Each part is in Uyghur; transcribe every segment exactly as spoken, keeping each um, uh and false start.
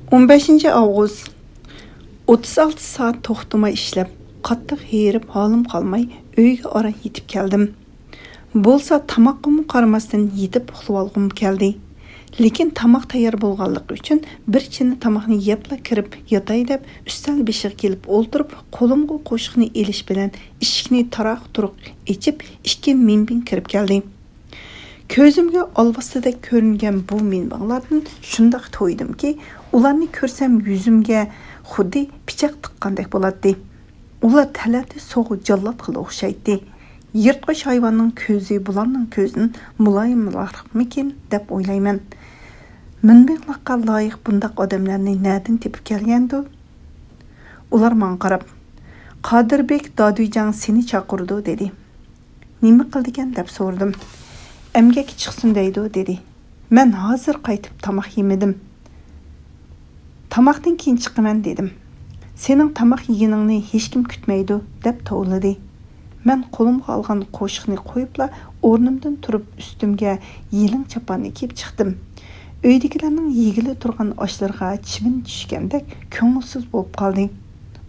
ئون بەشىنچى ئاۋغۇست. ئوتتۇز ئالتە سائەت توختىماي ئىشلەپ، قاتتىق ھېرىپ، ھالىم قالماي ئۆيگە ئاران يېتىپ كەلدىم. بولسا تاماققىمۇ قارىماستىن يېتىپ ئۇخلىۋالغۇم كەلدى. لېكىن تاماق تەييار بولغانلىقى ئۈچۈن بىر چىنە تاماقنى يەپلا كىرىپ ياتاي دەپ ئۈستەل بېشىغا كېلىپ ئولتۇرۇپ، قولۇمغا قوشۇقنى ئېلىش بىلەن ئىشىكنى تاراق-تۇرۇق ئېچىپ، ئىككى مىنبىڭ كىرىپ كەلدى. كۆزۈمگە ئالۋاستىدەك كۆرۈنگەن بۇ مىنبىڭلاردىن شۇنداق تويدۇمكى، ئۇلارنى كۆرسەم يۈزۈمگە خۇددى پىچاق تىققاندەك بولاتتى. ئۇلار تەلەتى سوغۇ جاللاتقىلا ئوخشايتتى. يىرتقۇچ ھايۋاننىڭ كۆزى بۇلارنىڭ كۆزىدىن مۇلايىمراقمىكىن دەپ ئويلايمەن. مىنبىڭلىققا لايىق بۇنداق ئادەملەرنى نەدىن تېپىپ كەلگەندۇ؟ ئۇلار ماڭا قاراپ، «قادىربېك دادۈيجاڭ سېنى چاقىرىدۇ» دېدى. «نېمە قىلىدىكەن؟» دەپ سورىدىم. «ئەمگەككە چىقسۇن دەيدۇ» دېدى. «مەن ھازىر قايتىپ تاماق يېمىدىم.» «تاماقتىن كېيىن چىقىمەن» دېدىم. «سېنىڭ تاماق يېگىنىڭنى ھېچكىم كۈتمەيدۇ» دەپ توۋلىدى. مەن قولۇمغا ئالغان قوشۇقنى قويۇپلا ئورنۇمدىن تۇرۇپ ئۈستۈمگە يېلىڭ چاپاننى كىيىپ چىقتىم. ئۆيدىكىلەرنىڭ يېگىلى تۇرغان ئاشلىرىغا چىۋىن چۈشكەندەك كۆڭۈلسىز بولۇپ قالدى.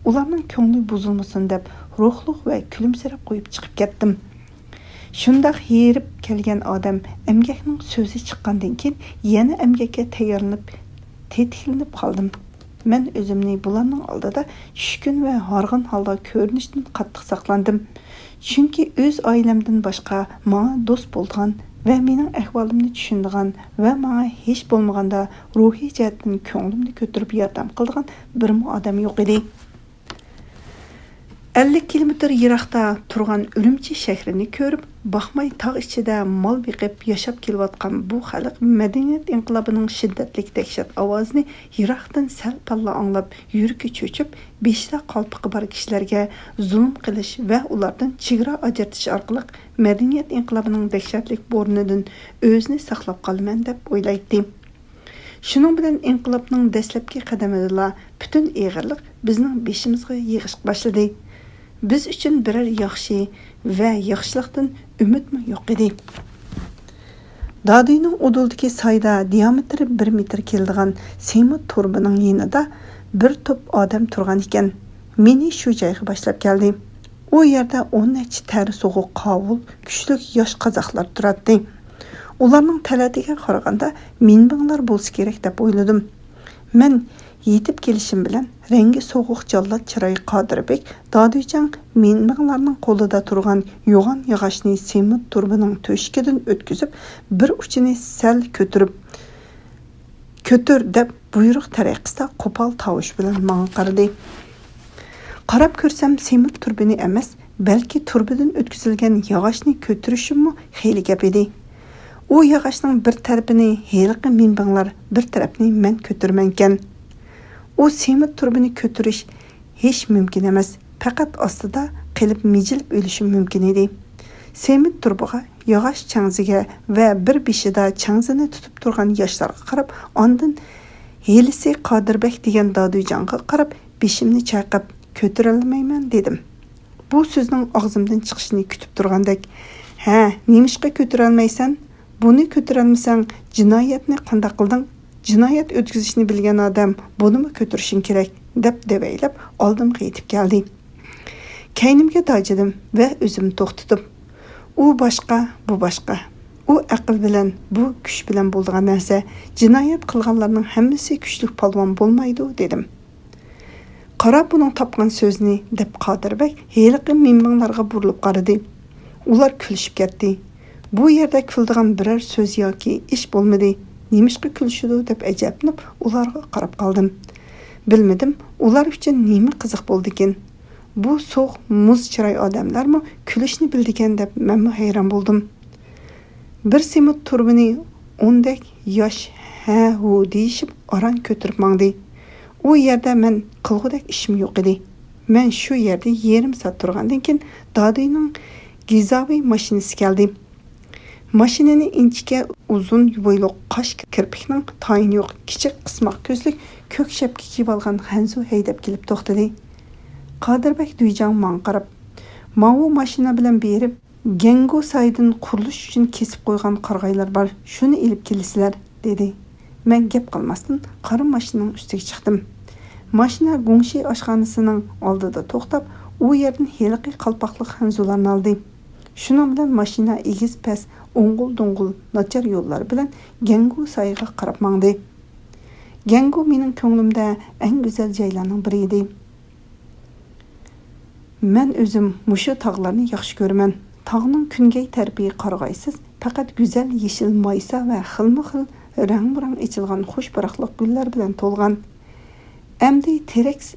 ئۇلارنىڭ كۆڭلى بۇزۇلمىسۇن دەپ روھلۇق ۋە كۈلۈمسىرەپ قويۇپ چىقىپ كەتتىم. شۇنداق ھېرىپ كەلگەن ئادەم ئەمگەكنىڭ سۆزى چىققاندىن كېيىن يەنە ئەمگەككە تەييارلىنىپ، تېتىكلىنىپ قالدىم. مەن ئۆزۈمنى بۇلارنىڭ ئالدىدا چۈشكۈن ۋە ھارغىن ھالدا كۆرۈنۈشتىن قاتتىق ساقلاندىم. چۈنكى ئۆز ئائىلەمدىن باشقا ماڭا دوست بولىدىغان ۋە مېنىڭ ئەھۋالىمنى چۈشىنىدىغان ۋە ماڭا ھېچ بولمىغاندا روھىي جەھەتتىن كۆڭلۈمنى كۆتۈرۈپ ياردەم قىلىدىغان بىرمۇ ئادەم يوق ئىدى. ئەللىك كىلومېتىر يىراقتا تۇرغان ئۈرۈمچى شەھىرىنى كۆرۈپ باقماي، تاغ ئىچىدە مال بېقىپ ياشاپ كېلىۋاتقان بۇ خەلق مەدەنىيەت ئىنقىلابىنىڭ شىددەتلىك دەھشەت ئاۋازىنى يىراقتىن سەل پاللا ئاڭلاپ، يۈرىكى چۆچۈپ، بېشىدا قالپىقى بار كىشىلەرگە زۇلۇم قىلىش ۋە ئۇلاردىن چېگرا ئاجرىتىش ئارقىلىق مەدەنىيەت ئىنقىلابىنىڭ دەھشەتلىك بورىنىدىن ئۆزىنى ساقلاپ قالىمەن دەپ ئويلايتتى. شۇنىڭ بىلەن ئىنقىلابنىڭ دەسلەپكى قەدىمىدىلا پۈتۈن ئېغىرلىق بىزنىڭ بېشىمىزغا يېغىشقا باشلىدى. بىز ئۈچۈن بىرەر ياخشى ۋە ياخشىلىقتىن ئۈمىدمۇ يوق ئىدى. دادۈينىڭ ئۇدۇلدىكى سايدا دىيامېتىرى بىر مېتىر كېلىدىغان سېمونت تۇرۇبىنىڭ يېنىدا بىر توپ ئادەم تۇرغان ئىكەن. مېنى شۇ جايغا باشلاپ كەلدى. ئۇ يەردە ئون نەچچە تەرى سوغۇق قاۋۇل، كۈچلۈك ياش قازاقلار تۇراتتى. ئۇلارنىڭ تەلەتىگە قارىغاندا مىنبىڭلار بولسا كېرەك دەپ ئويلىدىم. مەن يېتىپ كېلىشىم بىلەن رەڭگى سوغۇق جاللات چىراي قادىربېك دادۈيجاڭ مىنبىڭلارنىڭ قولىدا تۇرغان يوغان ياغاچنى سېمونت تۇرۇبىنىڭ تۆشۈكىدىن ئۆتكۈزۈپ، بىر ئۇچىنى سەل كۆتۈرۈپ، «كۆتۈر» دەپ بۇيرۇق تەرەققىسىدە قوپال تاۋۇش بىلەن ماڭا قارىدى. قاراپ كۆرسەم سېمونت تۇرۇبىنى ئەمەس، بەلكى تۇرۇبىدىن ئۆتكۈزۈلگەن ياغاچنى كۆتۈرۈشۈممۇ خېلى گەپ ئىدى. ئۇ ياغاچنىڭ بىر تەرىپىنى ھېلىقى مىنبىڭلار، بىر تەرەپنى مەن كۆتۈرىمەنكەن. ئۇ سېمونت تۇرۇبىنى كۆتۈرۈش ھېچ مۇمكىن ئەمەس، پەقەت ئاستىدا قېلىپ مىجىلىپ ئۆلۈشۈم مۇمكىن ئىدى. سېمونت تۇرۇبىغا، ياغاچ چەڭزىگە ۋە بىر بېشىدا چەڭزىنى تۇتۇپ تۇرغان ياشلارغا قاراپ، ئاندىن ھېلىسى قادىربەك دېگەن دادۈيجانغا قاراپ بېشىمنى چايقاپ، «كۆتۈرەلمەيمەن» دېدىم. بۇ سۆزنىڭ ئاغزىمدىن چىقىشىنى كۈتۈپ تۇرغاندەك، «ھە، نېمىشقا كۆتۈرەلمەيسەن؟ بۇنى كۆتۈرەلمىسەڭ، جىنايەتنى قانداق قىلدىڭ؟ جىنايەت ئۆتكۈزۈشنى بىلگەن ئادەم بۇنىمۇ كۆتۈرۈشۈڭ كېرەك» دەپ دەۋەيلەپ ئالدىمغا يېتىپ كەلدى. كەينىمگە داجىدىم ۋە ئۆزۈمنى توختىتىپ، «ئۇ باشقا، بۇ باشقا. ئۇ ئەقىل بىلەن، بۇ كۈچ بىلەن بولىدىغان نەرسە. جىنايەت قىلغانلارنىڭ ھەممىسى كۈچلۈك پالۋان بولمايدۇ» دېدىم. «قارا بۇنىڭ تاپقان سۆزىنى» دەپ قادىر بەگ ھېلىقى مىنبىڭلارغا بۇرۇلۇپ قارىدى. ئۇلار كۈلۈشۈپ كەتتى. بۇ يەردە كۈلىدىغان بىرەر سۆز ياكى ئىش بولمىدى. نېمىشقا كۈلۈشىدۇ دەپ ئەجەبلىنىپ ئۇلارغا قاراپ قالدىم. بىلمىدىم، ئۇلار ئۈچۈن نېمە قىزىق بولدىكىن؟ بۇ سوغ مۇز چىراي ئادەملەرمۇ كۈلۈشنى بىلىدىكەن دەپ مەنمۇ ھەيران بولدۇم. بىر سېمونت تۇرۇبىنى ئوندەك ياش ھە-ھۇ دېيىشىپ ئاران كۆتۈرۈپ ماڭدى. ئۇ يەردە مەن قىلغۇدەك ئىشىم يوق ئىدى. مەن شۇ يەردە يېرىم سائەت تۇرغاندىن كېيىن دادۈينىڭ گىزاۋى ماشىنىسى كەلدى. ماشىنىنى ئىنچىكە ئۇزۇن بويلۇق، قاش كىرپىكنىڭ تايىنى يوق، كىچىك قىسماق كۆزلۈك، كۆك شەپكە كىيىۋالغان خەنزۇ ھەيدەپ كېلىپ توختىدى. قادىربەك دۈيجاڭ ماڭا قاراپ، «ماۋۇ ماشىنا بىلەن بېرىپ، گەڭگۇ سايدىن قۇرۇلۇش ئۈچۈن كېسىپ قويغان قارىغايلار بار، شۇنى ئېلىپ كېلىسىلەر» دېدى. مەن گەپ قىلماستىن قارا ماشىنىنىڭ ئۈستىگە چىقتىم. ماشىنا گۇڭشى ئاشخانىسىنىڭ ئالدىدا توختاپ، ئۇ يەردىن ھېلىقى قالپاقلىق خەنزۇلارنى ئالدى. شۇنىڭ بىلەن ماشىنا ئېگىز-پەس، ئوڭغۇل-دوڭغۇل ناچار يوللار بىلەن گەڭگۇ سايىغا قاراپ ماڭدى. گەڭگۇ مېنىڭ كۆڭلۈمدە ئەڭ گۈزەل جايلارنىڭ بىرى ئىدى. مەن ئۆزۈم مۇشۇ تاغلارنى ياخشى كۆرىمەن. تاغنىڭ كۈنگەي تەرىپى قارىغايسىز، پەقەت گۈزەل يېشىل مايسا ۋە خىلمۇ خىل رەڭمۇ رەڭ ئېچىلغان خۇش پۇراقلىق گۈللەر بىلەن تولغان. ئەمدى تېرەكس-،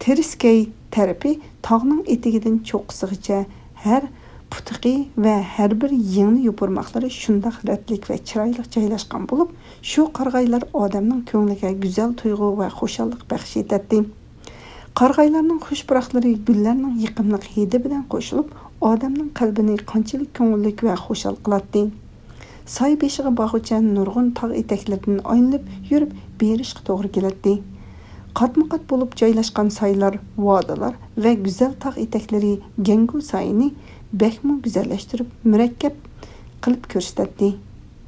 تېرىسكەي تەرىپى تاغنىڭ ئېتىكىدىن چوققىسىغىچە ھەر پۇتىقى ۋە ھەر بىر يىڭنە يوپۇرماقلىرى شۇنداق رەتلىك ۋە چىرايلىق جايلاشقان بولۇپ، شۇ قارىغايلار ئادەمنىڭ كۆڭلىگە گۈزەل تۇيغۇ ۋە خۇشاللىق بەخش ئېتەتتى. قارىغايلارنىڭ خۇش پۇراقلىرى گۈللەرنىڭ يېقىملىق ھىدى بىلەن قوشۇلۇپ، ئادەمنىڭ قەلبىنى قانچىلىك كۆڭۈللۈك ۋە خۇشال قىلاتتى. سايا بېشىغا بارغۇچە نۇرغۇن تاغ ئېتەكلىرىدىن ئايلىنىپ يۈرۈپ بېرىشقا توغرا كېلەتتى. قاتمۇ قات بولۇپ جايلاشقان سايلار، ۋادىلار ۋە گۈزەل تاغ ئېتەكلىرى گەڭگۇ سايىنى بەكمۇ گۈزەللەشتۈرۈپ، مۇرەككەپ قىلىپ كۆرسىتەتتى.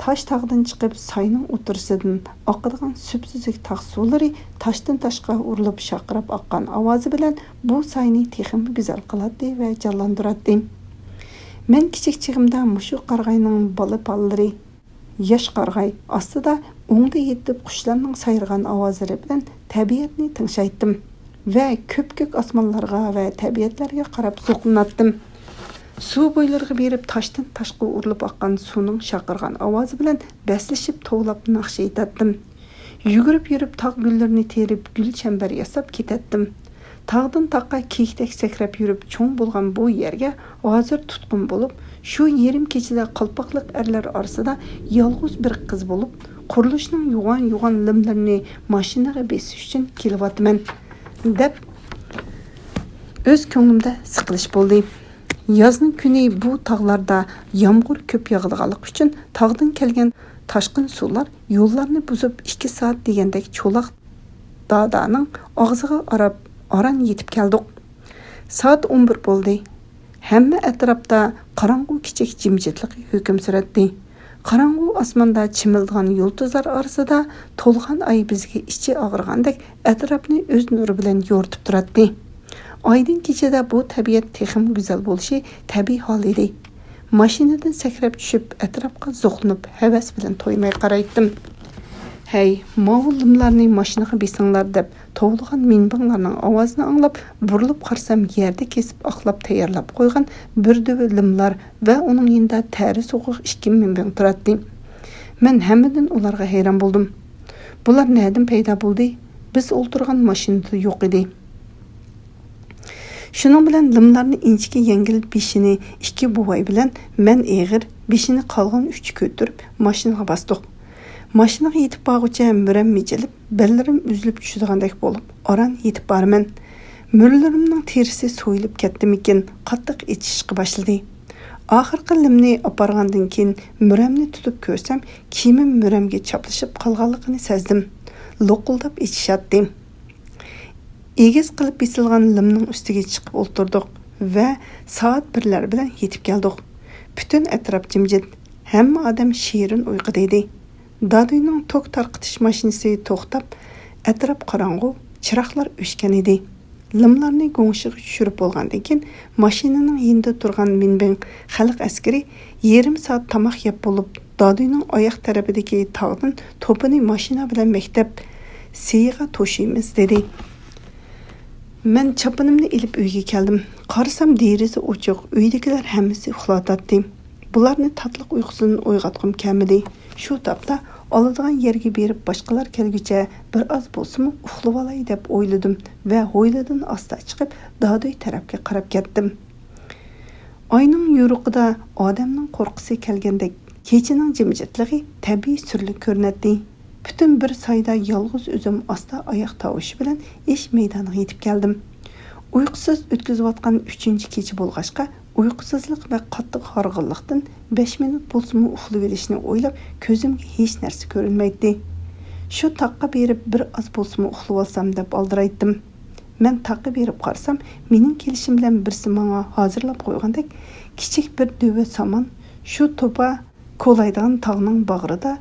تاش تاغدىن چىقىپ، ساينىڭ ئوتتۇرىسىدىن ئاقىدىغان سۈپسۈزۈك تاغ سۇلىرى تاشتىن تاشقا ئۇرۇلۇپ شارقىراپ ئاققان ئاۋازى بىلەن بۇ ساينى تېخىمۇ گۈزەل قىلاتتى ۋە جانلاندۇراتتى. مەن كىچىك چېغىمدا مۇشۇ قارىغاينىڭ بالا بالىلىرى، ياش قارىغاي ئاستىدا ئوڭدا يېتىپ قۇشلارنىڭ سايرىغان ئاۋازلىرى بىلەن تەبىئەتنى تىڭشايتتىم ۋە كۆپكۆك ئاسمانلارغا ۋە تەبىئەتلەرگە قاراپ زوقلىناتتىم. سۇ بويلىرىغا بېرىپ، تاشتىن تاشقا ئۇرۇلۇپ ئاققان سۇنىڭ شارقىرىغان ئاۋازى بىلەن بەسلىشىپ توۋلاپ ناخشا ئېيتاتتىم. يۈگۈرۈپ يۈرۈپ تاغ گۈللىرىنى تېرىپ، گۈل چەمبەر ياساپ كېتەتتىم. تاغدىن تاغقا كىيىكتەك سەكرەپ يۈرۈپ چوڭ بولغان بۇ يەرگە ھازىر تۇتقۇن بولۇپ، شۇ يېرىم كېچىدە قالپاقلىق ئەرلەر ئارىسىدا يالغۇز بىر قىز بولۇپ، قۇرۇلۇشنىڭ يوغان-يوغان لىملىرىنى ماشىنىغا بېسىش ئۈچۈن كېلىۋاتىمەن، دەپ ئۆز كۆڭلۈمدە سىقىلىش بولدى. يازنىڭ كۈنى بۇ تاغلاردا يامغۇر كۆپ ياغىدىغانلىقى ئۈچۈن، تاغدىن كەلگەن تاشقىن سۇلار يوللارنى بۇزۇپ، ئىككى سائەت دېگەندەك چولاق دادانىڭ ئاغزىغا ئاراپ ئاران يېتىپ كەلدۇق. سائەت ئون بىر بولدى. ھەممە ئەتراپتا قاراڭغۇ كېچەك جىمجىتلىقى ھۆكۈم سۈرەتتى. قاراڭغۇ ئاسماندا چىمىلدىغان يۇلتۇزلار ئارىسىدا تولغان ئاي بىزگە ئىچى ئاغرىغاندەك ئەتراپنى ئۆز نۇرى بىلەن يورۇتۇپ تۇراتتى. ئايدىڭ كېچىدە بۇ تەبىئەت تېخىمۇ گۈزەل بولۇشى تەبىئىي ھال ئىدى. ماشىنىدىن سەكرەپ چۈشۈپ، ئەتراپقا زوقلىنىپ، ھەۋەس بىلەن تويماي قارايتتىم. ھەي، ماۋۇ لىملارنى ماشىنىغا بېسىڭلار، دەپ توۋلىغان مىنبىڭلارنىڭ ئاۋازىنى ئاڭلاپ، بۇرۇلۇپ قارىسام، يەردە كېسىپ ئاقلاپ تەييارلاپ قويغان بىر دۆۋە لىملار ۋە ئۇنىڭ يېنىدا تەرى سوغۇق ئىككى مىنبىڭ تۇراتتى. مەن ھەممىدىن ئۇلارغا ھەيران بولدۇم. بۇلار نەدىن پەيدا بولدى؟ بىز ئولتۇرغان ماشىنىدا يوق ئىدى. شۇنىڭ بىلەن لىملارنى ئىنچىكە يەڭگىل بېشىنى ئىككى بوۋاي بىلەن مەن ئېغىر، بېشىنى قالغان ئۈچى كۆتۈرۈپ ماشىنىغا باستۇق. ماشىنىغا يېتىپ بارغۇچە مۈرەم مىجىلىپ، بەللىرىم ئۈزۈلۈپ چۈشىدىغاندەك بولۇپ، ئاران يېتىپ بارىمەن. مۈرىلىرىمنىڭ تېرىسى سويۇلۇپ كەتتىمىكىن، قاتتىق ئېچىشقا باشلىدى. ئاخىرقى لىمنى ئاپارغاندىن كېيىن، مۈرەمنى تۇتۇپ كۆرسەم، كىيىمىم مۈرەمگە چاپلىشىپ قالغانلىقىنى سەزدىم. لوقۇلداپ ئېچىشاتتى. ئېگىز قىلىپ بېسىلغان لىمنىڭ ئۈستىگە چىقىپ ئولتۇردۇق ۋە سائەت بىرلەر بىلەن يېتىپ كەلدۇق. پۈتۈن ئەتراپ جىمجىت، ھەممە ئادەم شېرىن ئۇيقۇدا ئىدى. دادۈينىڭ توك تارقىتىش ماشىنىسى توختاپ، ئەتراپ قاراڭغۇ، چىراغلار ئۆچكەن ئىدى. لىملارنى گۇڭشىغا چۈشۈرۈپ بولغاندىن كېيىن، ماشىنىنىڭ يېنىدا تۇرغان مىنبىڭ خەلق ئەسكىرى يېرىم سائەت تاماق يەپ بولۇپ، دادۈينىڭ ئاياق تەرىپىدىكى تاغدىن توپىنى ماشىنا بىلەن مەكتەپ سېيىغا توشۇيمىز، دېدى. مەن چاپىنىمنى ئېلىپ ئۆيگە كەلدىم. قارىسام، دېرىزە ئوچۇق، ئۆيدىكىلەر ھەممىسى ئۇخلاۋاتاتتى. بۇلارنى تاتلىق ئۇيقۇسىدىن ئويغاتقۇم كەلمىدى. شۇ تاپتا ئالىدىغان يەرگە بېرىپ، باشقىلار كەلگۈچە بىر ئاز بولسىمۇ ئۇخلىۋالاي دەپ ئويلىدىم ۋە ھويلىدىن ئاستا چىقىپ، دادۈي تەرەپكە قاراپ كەتتىم. ئاينىڭ يورۇقىدا ئادەمنىڭ قورققۇسى كەلگەندەك، كېچىنىڭ جىمجىتلىقى تەبىئىي سۈرلۈك كۆرۈنەتتى. پۈتۈن بىر سايدا يالغۇز ئۆزۈم ئاستا ئاياق تاۋۇشى بىلەن ئىش مەيدانىغا يېتىپ كەلدىم. ئۇيقۇسىز ئۆتكۈزۈۋاتقان ئۈچىنچى كېچە بولغاچقا، ئۇيقۇسىزلىق ۋە قاتتىق ھارغىنلىقتىن بەش مىنۇت بولسىمۇ ئۇخلىۋېلىشنى ئويلاپ، كۆزۈمگە ھېچ نەرسە كۆرۈنمەيتتى. شۇ تاغقا بېرىپ بىر ئاز بولسىمۇ ئۇخلىۋالسام دەپ ئالدىرايتتىم. مەن تاغقا بېرىپ قارىسام، مېنىڭ كېلىشىم بىلەن بىرسى ماڭا ھازىرلاپ قويغاندەك كىچىك بىر دۆۋە سامان شۇ توپا كولايدىغان تاغنىڭ باغرىدا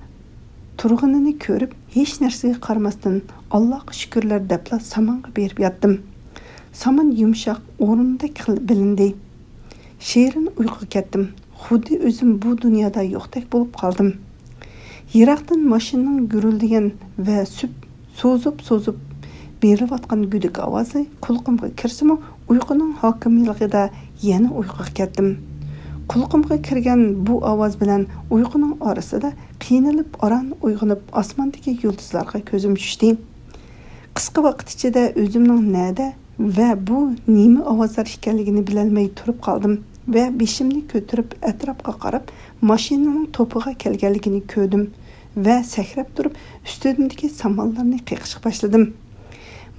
تۇرغىنىنى كۆرۈپ، ھېچ نەرسىگە قارىماستىن، ئاللاغا شۈكۈرلەر دەپلا سامانغا بېرىپ ياتتىم. سامان يۇمشاق، ئورۇندەك خىل بىلىندى. شېرىن ئۇيقۇغا كەتتىم. خۇددى ئۆزۈم بۇ دۇنيادا يوقتەك بولۇپ قالدىم. يىراقتىن ماشىنىنىڭ گۈرۈلدىگەن ۋە سۈپ-، سوزۇپ-سوزۇپ بېرىلىۋاتقان گۈدۈك ئاۋازى قۇلىقىمغا كىرسىمۇ، ئۇيقۇنىڭ ھاكىمىيلىقىدا يەنە ئۇيقۇغا كەتتىم. قۇلىقىمغا كىرگەن بۇ ئاۋاز بىلەن ئۇيقۇنىڭ ئارىسىدا قىينىلىپ ئاران ئويغىنىپ، ئاسماندىكى يۇلتۇزلارغا كۆزۈم چۈشتى. قىسقا ۋاقىت ئىچىدە ئۆزۈمنىڭ نەدە ۋە بۇ نېمە ئاۋازلار ئىكەنلىكىنى بىلەلمەي تۇرۇپ قالدىم ۋە بېشىمنى كۆتۈرۈپ ئەتراپقا قاراپ، ماشىنىنىڭ توپىغا كەلگەنلىكىنى كۆردۈم ۋە سەكرەپ تۇرۇپ ئۈستۈمدىكى سامانلارنى قېقىشقا باشلىدىم.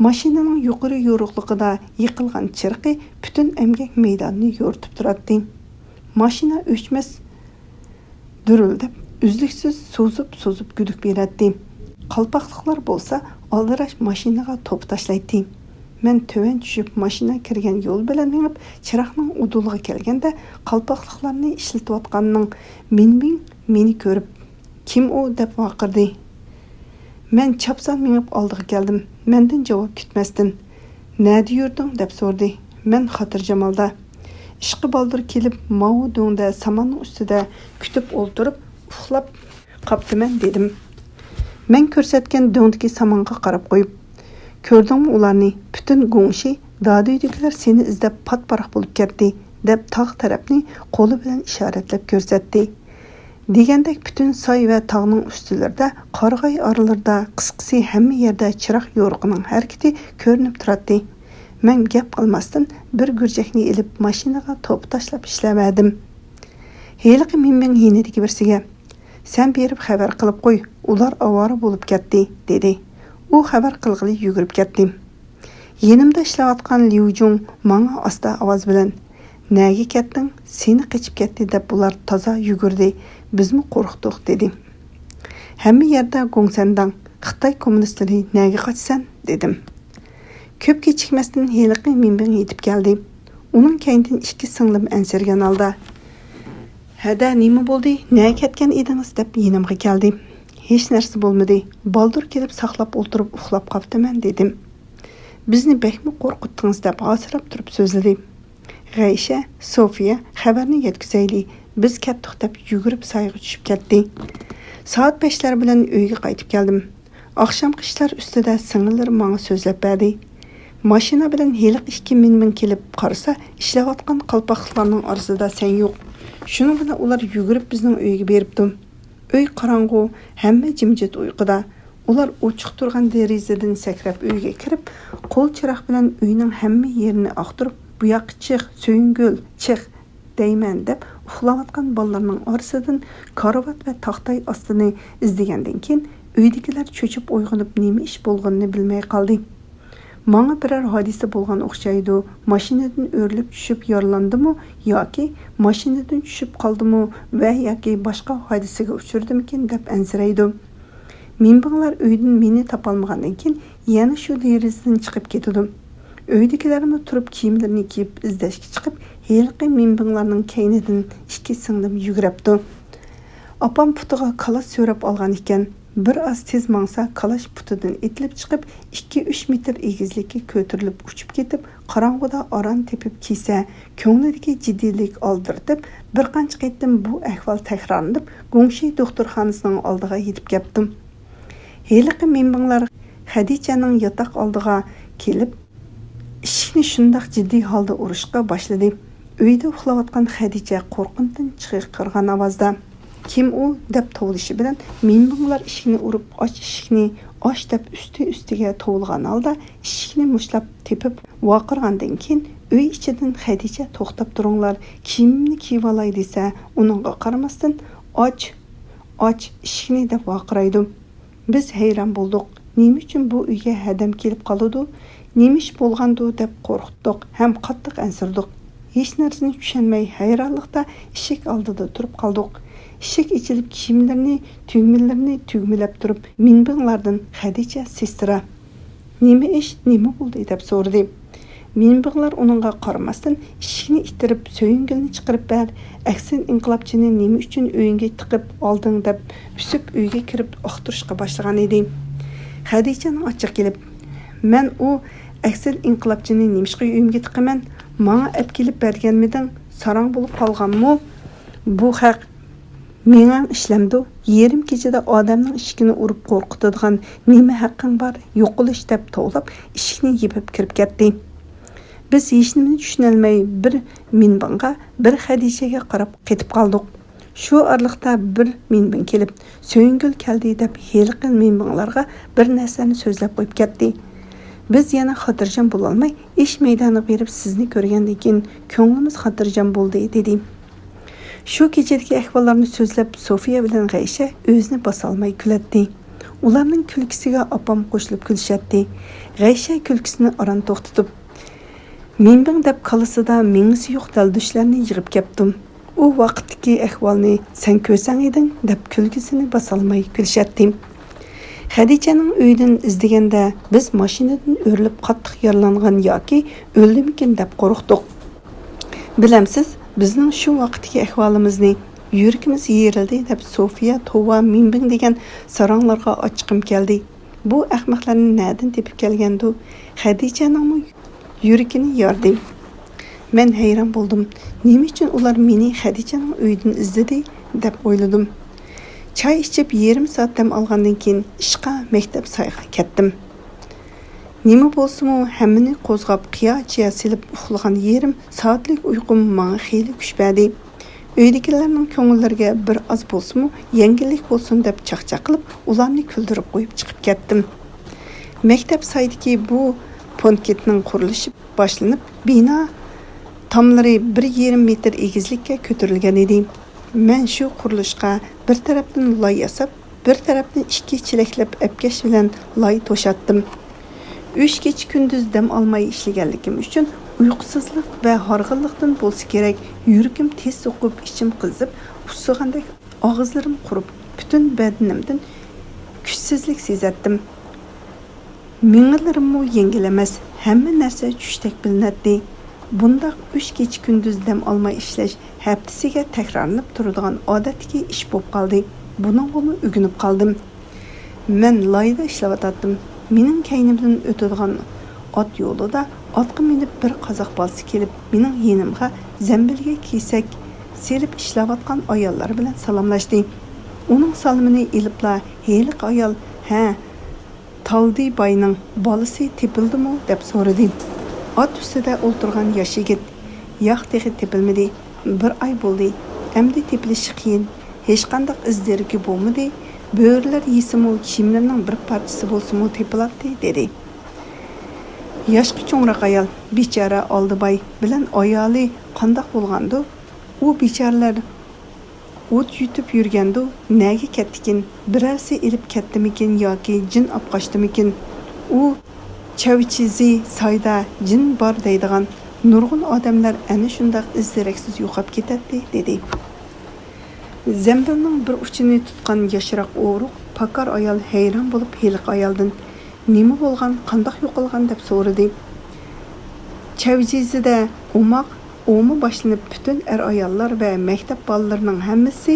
ماشىنىنىڭ يۇقىرى يورۇقلۇقىدا يېقىلغان چىرىقى پۈتۈن ئەمگەك مەيدانىنى يورۇتۇپ تۇراتتى. ماشىنا ئۆچمەس دۈرۈلدەپ، ئۈزلۈكسىز سوزۇپ-سوزۇپ گۈدۈك بېرەتتى. قالپاقلىقلار بولسا ئالدىراش ماشىنىغا توپا تاشلايتتى. مەن تۆۋەن چۈشۈپ، ماشىنا كىرگەن يول بىلەن مېڭىپ، چىراغنىڭ ئۇدۇلىغا كەلگەندە، قالپاقلىقلارنى ئىشلىتىۋاتقاننىڭ مىنبىڭ مېنى كۆرۈپ، «كىم ئۇ؟» دەپ ۋارقىرىدى. مەن چاپسان مېڭىپ ئالدىغا كەلدىم. مەندىن جاۋاب كۈتمەستىن، «نەدە يۈردۈڭ؟» دەپ سورىدى. مەن خاتىرجامالدا، «ئىشقا بالدۇر كېلىپ، ماۋۇ دۆڭدە ساماننىڭ ئۈستىدە كۈتۈپ ئولتۇرۇپ، ئۇخلاپ قاپتىمەن» دېدىم. مەن كۆرسەتكەن دۆڭدىكى سامانغا قاراپ قويۇپ، «كۆردۈڭمۇ ئۇلارنى؟ پۈتۈن گۇڭشى دادۈيدىكىلەر سېنى ئىزدەپ پات-پاراق بولۇپ كەتتى» دەپ، تاغ تەرەپنى قولى بىلەن ئىشارەتلەپ كۆرسەتتى. دېگەندەك پۈتۈن ساي ۋە تاغنىڭ ئۈستىلىرىدە، قارىغاي ئارىلىرىدا، قىسقىسى ھەممە يەردە چىراغ يورۇقىنىڭ ھەرىكىتى كۆرۈنۈپ تۇراتتى. مەن گەپ قىلماستىن بىر گۈرجەكنى ئېلىپ ماشىنىغا توپا تاشلاپ ئىشلەۋەردىم. ھېلىقى مىنبىڭ يېنىدىكى بىرسىگە، «سەن بېرىپ خەۋەر قىلىپ قوي، ئۇلار ئاۋارە بولۇپ كەتتى» دېدى. ئۇ خەۋەر قىلغىلى يۈگۈرۈپ كەتتى. يېنىمدا ئىشلەۋاتقان ليۇجۇڭ ماڭا ئاستا ئاۋاز بىلەن، «نەگە كەتتىڭ؟ سېنى قېچىپ كەتتى دەپ بۇلار تازا يۈگۈردى، بىزمۇ قورقتۇق» دېدى. «ھەممە يەردە گوڭسەنداڭ، خىتاي كوممۇنىستلىرى، نەگە قاچىسەن؟» دېدىم. كۆپ كېچىكمەستىن ھېلىقى مىنبىڭ يېتىپ كەلدى. ئۇنىڭ كەينىدىن ئىككى سىڭلىم ئەنسىرىگەن ھالدا، «ھەدە، نېمە بولدى؟ نەگە كەتكەن ئىدىڭىز؟» دەپ يېنىمغا كەلدى. «ھېچ نەرسە بولمىدى. بالدۇر كېلىپ ساقلاپ ئولتۇرۇپ ئۇخلاپ قاپتىمەن» دېدىم. «بىزنى بەكمۇ قورقۇتتىڭىز» دەپ ھاسىراپ تۇرۇپ سۆزلىدى. «غەيشە، سوفىيە، خەۋەرنى يەتكۈزەيلى، بىز كەتتۇق» دەپ يۈگۈرۈپ سايغا چۈشۈپ كەتتى. سائەت بەشلەر بىلەن ئۆيگە قايتىپ كەلدىم. ئاخشامقى ئىشلار ئۈستىدە سىڭىللىرىم ماڭا سۆزلەپ بەردى. ماشىنا بىلەن ھېلىقى ئىككى مىنبىڭ كېلىپ قارىسا، ئىشلەۋاتقان قالپاقلىقلارنىڭ ئارىسىدا سەن يوق. شۇنىڭ بىلەن ئۇلار يۈگۈرۈپ بىزنىڭ ئۆيگە بېرىپتۇ. ئۆي قاراڭغۇ، ھەممە جىمجىت ئۇيقۇدا. ئۇلار ئوچۇق تۇرغان دېرىزىدىن سەكرەپ ئۆيگە كىرىپ، قول چىراغ بىلەن ئۆينىڭ ھەممە يېرىنى ئاختۇرۇپ، «بۇ ياققا چىق، سۆيۈنگۈل، چىق!» دەيمەن دەپ، ئۇخلاۋاتقان بالىلارنىڭ ئارىسىدىن كارىۋات ۋە تاختاي ئاستىنى ئىزدىگەندىن كېيىن، ئۆيدىكىلەر چۆچۈپ ئويغىنىپ، نېمە ئىش بولغىنىنى بىلمەي قالدى. «ماڭا بىرەر ھادىسە بولغان ئوخشايدۇ، ماشىنىدىن ئۆرۈلۈپ چۈشۈپ يارىلاندىمۇ ياكى ماشىنىدىن چۈشۈپ قالدىمۇ ۋە ياكى باشقا ھادىسىگە ئۇچرىدىمىكىن؟» دەپ ئەنسىرەيدۇ. مىنبىڭلار ئۆيدىن مېنى تاپالمىغاندىن كېيىن، يەنە شۇ دېرىزىدىن چىقىپ كېتىدۇ. ئۆيدىكىلەرمۇ تۇرۇپ كىيىملىرىنى كىيىپ ئىزدەشكە چىقىپ، ھېلىقى مىنبىڭلارنىڭ كەينىدىن ئىككى سىڭلىم يۈگۈرەپتۇ. ئاپام پۇتىغا كالاش سۆرەپ ئالغان ئىكەن. بىر ئاز تېز ماڭسا، كالاش پۇتىدىن ئېتىلىپ چىقىپ، ئىككى-ئۈچ مېتىر ئېگىزلىككە كۆتۈرۈلۈپ ئۇچۇپ كېتىپ، قاراڭغۇدا ئاران تېپىپ كىيسە، كۆڭلىدىكى جىددىيلىك ئالدىرىتىپ، بىر قانچە قېتىم بۇ ئەھۋال تەكرارلىنىپ، گۇڭشى دوختۇرخانىسىنىڭ ئالدىغا يېتىپ كەپتۇ. ھېلىقى مىنبىڭلار خەدىچەنىڭ ياتاق ئالدىغا كېلىپ، ئىشىكنى شۇنداق جىددىي ھالدا ئۇرۇشقا باشلىدى. ئۆيدە ئۇخلاۋاتقان خەدىچە قورقۇنچتىن چىقىرغان ئاۋازدا، «كىم ئۇ؟» دەپ توۋلىشى بىلەن، مىنبىڭلار ئىشىكنى ئۇرۇپ، «ئاچ ئىشىكنى، ئاچ!» دەپ ئۈستى-ئۈستىگە توۋلىغان ھالدا ئىشىكنى مۇشتلاپ تېپىپ ۋارقىرىغاندىن كېيىن، ئۆي ئىچىدىن خەدىچە «توختاپ تۇرۇڭلار، كىيىمىمنى كىيىۋالاي» دېسە، ئۇنىڭغا قارىماستىن، «ئاچ، ئاچ ئىشىكنى!» دەپ ۋارقىرايدۇ. بىز ھەيران بولدۇق. نېمە ئۈچۈن بۇ ئۆيگە ھەدەم كېلىپ قالىدۇ؟ نېمە ئىش بولغاندۇ دەپ قورقۇتتۇق ھەم قاتتىق ئەنسىرىدۇق. ھېچ نەرسىنى چۈشەنمەي، ھەيرانلىقتا ئىشىك ئالدىدا تۇرۇپ قالدۇق. ئىشىك ئېچىلىپ، كىيىملىرىنى، تۈگمىلىرىنى تۈگمىلەپ تۇرۇپ، مىنبىڭلاردىن خەدىچە سېسترا، «نېمە ئىش، نېمە بولدى؟» دەپ سورىدى. مىنبىڭلار ئۇنىڭغا قارىماستىن، ئىشىكنى ئىتتىرىپ، سۆيۈنگۈلنى چىقىرىپ بەر، ئەكسەل ئىنقىلابچىنى نېمە ئۈچۈن ئۆيۈڭگە تىقىپ ئالدىڭ دەپ ئۈسۈپ، ئۆيگە كىرىپ ئاختۇرۇشقا باشلىغان ئىدى. خەدىچەنىڭ ئاچچىقى كېلىپ، مەن ئۇ ئەكسەل ئىنقىلابچىنى نېمىشقا ئۆيۈمگە تىقىمەن؟ ماڭا ئەپ كېلىپ بەرگەنمىدىڭ؟ ساراڭ بولۇپ قالغانمۇ؟ بۇ خەق مېڭەڭ ئىشلەمدۇ؟ يېرىم كېچىدە ئادەمنىڭ ئىشىكىنى ئۇرۇپ قورقۇتىدىغان نېمە ھەققىڭ بار؟ يوقىلىش دەپ توۋلاپ، ئىشىكنى يېپىپ كىرىپ كەتتى. بىز ھېچنېمىنى چۈشىنەلمەي، بىر مىنبىڭغا، بىر خەدىچەگە قاراپ قېتىپ قالدۇق. شۇ ئارىلىقتا بىر مىنبىڭ كېلىپ، سۆيۈنگۈل كەلدى دەپ، ھېلىقى مىنبىڭلارغا بىر نەرسىلەرنى سۆزلەپ قويۇپ كەتتى. بىز يەنە خاتىرجەم بولالماي، ئىش مەيدانىغا بېرىپ، سىزنى كۆرگەندىن كېيىن كۆڭلىمىز خاتىرجەم بولدى، دېدى. شۇ كېچىدىكى ئەھۋاللارنى سۆزلەپ، سوفىيە بىلەن غەيشە ئۆزىنى باسالماي كۈلەتتى. ئۇلارنىڭ كۈلكىسىگە ئاپام قوشۇلۇپ كۈلۈشەتتى. غەيشە كۈلكىسىنى ئاران توختىتىپ، مىنبىڭ دەپ كاللىسىدا مېڭىسى يوق دەلدۈشلەرنى يىغىپ كەپتۇ. ئۇ ۋاقىتتىكى ئەھۋالنى سەن كۆرسەڭ ئىدىڭ، دەپ كۈلكىسىنى باسالماي كۈلۈشەتتى. خەدىچەنىڭ ئۆيىدىن ئىزدىگەندە، بىز ماشىنىدىن ئۆرۈلۈپ قاتتىق يارىلانغان ياكى ئۆلدىمىكىن دەپ قورقتۇق. بىلەمسىز، بىزنىڭ شۇ ۋاقىتتىكى ئەھۋالىمىزنى؟ يۈرىكىمىز يېرىلدى، دەپ سوفىيە، توۋا، مىنبىڭ دېگەن ساراڭلارغا ئاچچىقىم كەلدى. بۇ ئەخمەقلەرنى نەدىن تېپىپ كەلگەندۇ؟ خەدىچەنىڭمۇ يۈرىكىنى ياردى. مەن ھەيران بولدۇم. نېمە ئۈچۈن ئۇلار مېنى خەدىچەنىڭ ئۆيىدىن ئىزدىدى، دەپ ئويلىدىم. چاي ئىچىپ، يېرىم سائەت دەم ئالغاندىن كېيىن، ئىشقا، مەكتەپ سايغا كەتتىم. نېمە بولسىمۇ، ھەممىنى قوزغاپ، قىيا-چىيا سېلىپ ئۇخلىغان يېرىم سائەتلىك ئۇيقۇم ماڭا خېلى كۈچ بەردى. ئۆيدىكىلەرنىڭ كۆڭۈللىرىگە بىر ئاز بولسىمۇ يەڭگىللىك بولسۇن دەپ چاقچاق قىلىپ، ئۇلارنى كۈلدۈرۈپ قويۇپ چىقىپ كەتتىم. مەكتەپ سايدىكى بۇ پونكىتنىڭ قۇرۇلۇشى باشلىنىپ، بىنا تاملىرى بىر يېرىم مېتىر ئېگىزلىككە كۆتۈرۈلگەن ئىدى. مەن شۇ قۇرۇلۇشقا بىر تەرەپتىن لاي ياساپ، بىر تەرەپتىن ئىككى چېلەكلەپ ئەپكەش بىلەن لاي توشاتتىم. ئۈچ كېچە-كۈندۈز دەم ئالماي ئىشلىگەنلىكىم ئۈچۈن، ئۇيقۇسىزلىق ۋە ھارغىنلىقتىن بولسا كېرەك، يۈرىكىم تېز سوقۇپ، ئىچىم قىزىپ، ئۇسسىغاندەك، ئاغزىلىرىم قۇرۇپ، پۈتۈن بەدىنىمدىن كۈچسىزلىك سېزەتتىم. مېڭىلىرىممۇ يەڭگىل ئەمەس، ھەممە نەرسە چۈشتەك بىلىنەتتى. بۇنداق ئۈچ كېچە-كۈندۈز دەم ئالماي ئىشلەش ھەپتىسىگە تەكرارلىنىپ تۇرىدىغان ئادەتتىكى ئىش بولۇپ قالدى. بۇنىڭغىمۇ ئۆگىنىپ قالدىم. مەن لايدا ئىشلەۋاتاتتىم. مېنىڭ كەينىمدىن ئۆتىدىغان ئات يولىدا ئاتقا مىنىپ بىر قازاق بالىسى كېلىپ، مېنىڭ يېنىمغا زەمبىلگە كېسەك سېلىپ ئىشلەۋاتقان ئاياللار بىلەن سالاملاشتى. ئۇنىڭ سالىمىنى ئېلىپلا، ھېلىقى ئايال، ھە، تالدى باينىڭ بالىسى تېپىلدىمۇ؟ دەپ سورىدى. ئات ئۈستىدە ئولتۇرغان ياش يىگىت، ياق، تېخى تېپىلمىدى. بىر ئاي بولدى. ئەمدى تېپىلىشى قىيىن. ھېچقانداق ئىز دېرىكى بولمىدى. بۆرىلەر يېسىمۇ، كىيىملىرىنىڭ بىر پارچىسى بولسىمۇ تېپىلاتتى، دېدى. ياشقا چوڭراق ئايال، بىچارە ئالدىباي بىلەن ئايالى قانداق بولغاندۇ؟ ئۇ بىچارىلەر ئوت يۇتۇپ يۈرگەندۇ، نەگە كەتتىكىن؟ بىرەرسى ئېلىپ كەتتىمىكىن ياكى جىن ئاپقاچتىمىكىن؟ ئۇ چاۋچىزى سايدا جىن بار دەيدىغان نۇرغۇن ئادەملەر ئەنە شۇنداق ئىز-دېرەكسىز يوقاپ كېتەتتى، دېدى. زەمبىلنىڭ بىر ئۇچىنى تۇتقان ياشراق ئورۇق پاكار ئايال ھەيران بولۇپ ھېلىقى ئايالدىن، نېمە بولغان، قانداق يوقالغان؟ دەپ سورىدى. چەۋجىزىدە ئوماق، ئومۇ باشلىنىپ، پۈتۈن ئەر-ئاياللار ۋە مەكتەپ بالىلىرىنىڭ ھەممىسى